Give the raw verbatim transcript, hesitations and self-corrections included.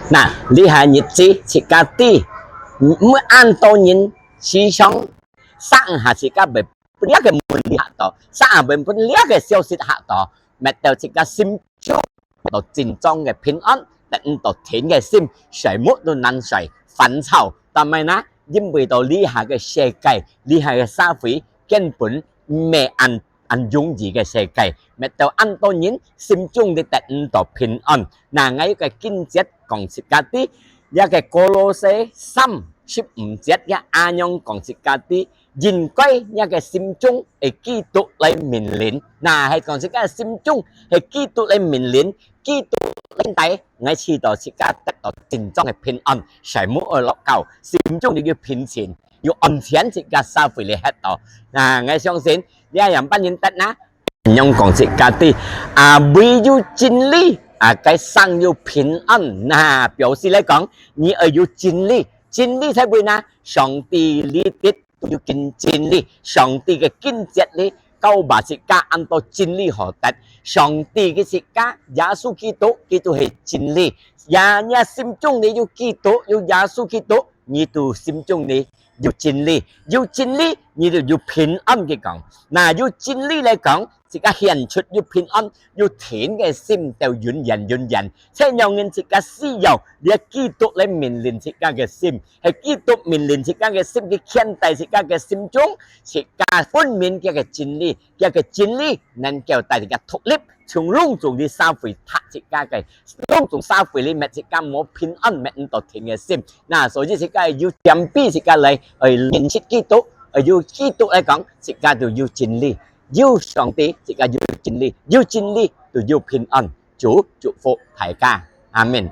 那，這下日子自家知，毋，毋恁多人時常，煞下自家會分這个問題嚇到，煞下會分這个消息嚇到，搣到自家心中到真正个平安，得毋到定个心，睡目都難睡，煩躁。但係呢，因為到這下个世界，這下个社會根本毋係恁，恁容易个世界，搣到恁多人心中你得毋到平安。那，𠊎有个經節講自家知，這个歌羅西三十五節也恁樣講自家知，應該這个心中係基督來命令。那，係講自家心中係基督來命令，基督來帶，𠊎知道自家得到真正个平安，睡目愛落覺，心中你有平靜，有安全，自家社會裡歇到。那，𠊎相信，這樣般人得呢， 仰講自家知，啊，位有真理，啊，該生有平安。那，表示來講，你愛有真理，真理在位哪？上帝裡底都有真，真理，上帝个經節裡教把自家恁多真理好得。上帝个自家，耶穌基督，基督係真理。也，你心中裡有基督，有耶穌基督，你都心中裡有真理，有真理，你就有平安个講。那，有真理來講，自家顯出有平安，有定个心到永遠永遠。這樣人自家需要，這基督來命令自家个心，係基督命令自家个心，去牽帶自家个心中，自家分明佢个真理，佢个真理能夠帶自家獨立，從攏總个社會拆自家个，攏總社會裡搣自家無平安，搣毋到定个心。那，所以自家有點比自家來，愛認識基督，愛有基督來講，自家就有真理，有上帝，自家有真理，有真理就有平安。主祝福大家，阿們。